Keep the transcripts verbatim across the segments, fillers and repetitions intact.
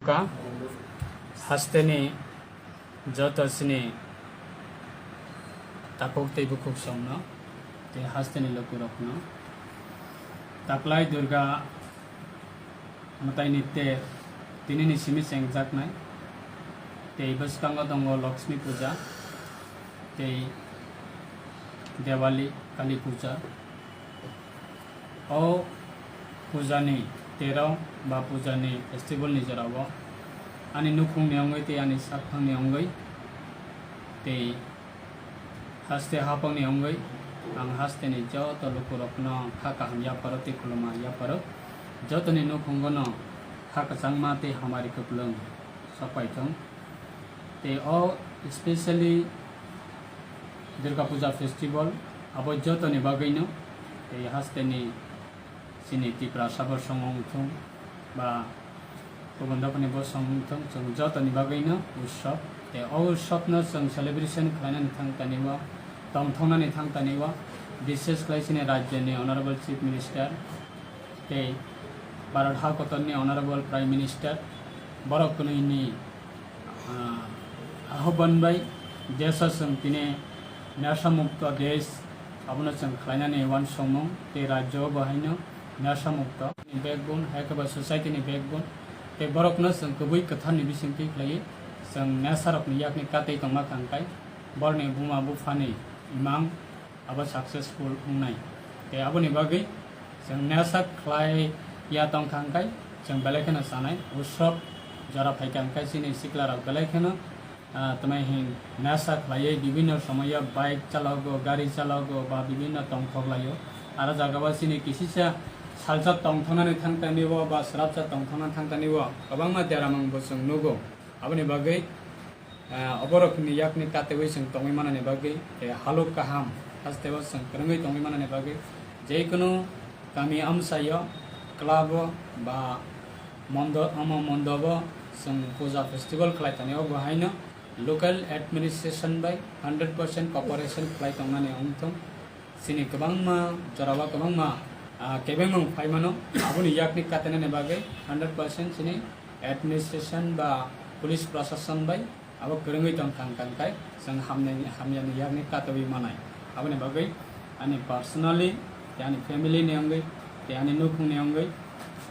Ka hasteni joto chini takhuk tei bukhuk songno tei hasteni lukurokno taklai Durga mwtaini ter tinini simi chengjaknai tei bwskango tongo Lakshmi Puja tei Diwali, Kali Puja. O pujani tero ba pujani festival ni jorao ani nukhungni wngwi tei ani sakphangni wngwi tei haste haphangni wngwi ang hasteni joto lukurokno kha kaham yapharo tei khuluma yapharo. Jotoni nukhungono kha kwchangma tei hamari kwplwng sokpai thung. Tei o specially Durga Puja festival abo jotoni bagwino tei hasteni chini Tiprasa bo songwng thung ba kubun dophani bo songwng thung, chwng jotoni bagwino utsob. Tei o utsobno chwng celebration khlainani thang tani o, tongthoknani thang tani o, bishes khlai chini rajyoni Honorable Chief Minister tei Bharat ha kotorni Honorable Prime Minister borok kwnwini ah, ahobwan bai desa chwng tini nesha mukto desh abono chwng khlainani uansukmung tei rajyo bo haino nesha mukto ni backbone, hai khe ba society ni backbone tei borokno chwng kwbwi kwtharni bisingtwi khlaiwi chwng nesha rokni yakni katwi tongma kha hwnkhe borokni buma buphani imang abo successful wngnai. Tei aboni bagwi chwng nesha khlai ya tongkha hwnkhe chwng belai kheno chanai. Utsob jora phaikha hwnkhe chini sikla rok belai kheno, ah, tamo hin nesha khlaiwi bibinno somoyo bike chalogo, gari chalogo ba bibinno tongthok laio. Aro jaga o chini kisisa salsa tongthoknani thang tani o ba swrapsa tongthoknani thang tani o kwbangma deramung bo chwng nugo. Aboni bagwi ah, oborokni yakni katewi chwng tongwi manani bagwi, tei halok kaham hasteo chwng kwrwngwi tongwi manani bagwi, jeikunu kami amchaio, club-o ba mondo-, omo mondobo chwng puja festival khlai tongo, obo haino local administration bai hundred percent cooperation khlai tongnani wngthung. Chini kwbangma jorao kwbangma, ah, kebengmung phaimano, aboni yakni katenani bagwi hundred percent chini administration ba police prashasan bai abo kwrwngwi tong thang kha hwnkhe chwng hamnai, hamyani yakni katowi manai. Aboni bagwi ani personally, tei ani family ni wngwi, tei ani nukhungni wngwi,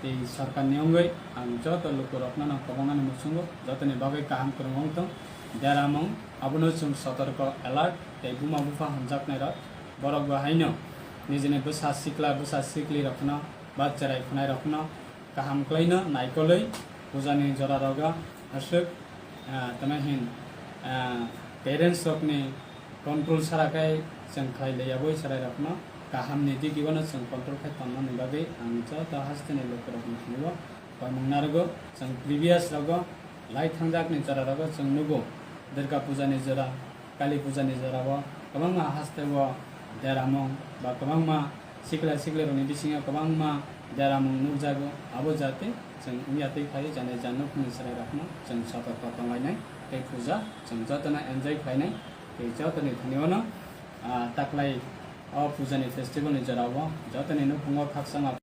tei sarkarni wngwi ang joto lukurokno no kwbangmani muchungo jotoni bagwi kaham kwrwng wng tong. Deramung abono chwng sotorko alert tei buma bupha hamjaknairok borok bo haino nijini bwsa sikla bwsa siklirokno ba cherai khwnairokno kaham khlaino naikolwi pujani jorarogo aswk, ah, tamo hin, ah, parents rokni control sara khe chwng khlai laiya bui chwrairokno kahamni digibano chwng control khai tongmani bagwi ang joto hasteni lukurokni thani-o koimung narwgo. Chwng previous rogo lai thangjakni jorarogo chwng nugo Durga Pujani jora, Kali Pujani jorao kwbangma hasteo deramung ba kwbangma sikla siklirokni bisingo kwbangma deramung nukjago. Abo jate chwng wngya twi phai jani janukni chwrairokno chwng sotorko tonglainai tei puja chwng jotono enjoy khlainai tei jotoni thani-o no, ah, taklai o pujani festivalni jorao jotoni nukhungo khakchangma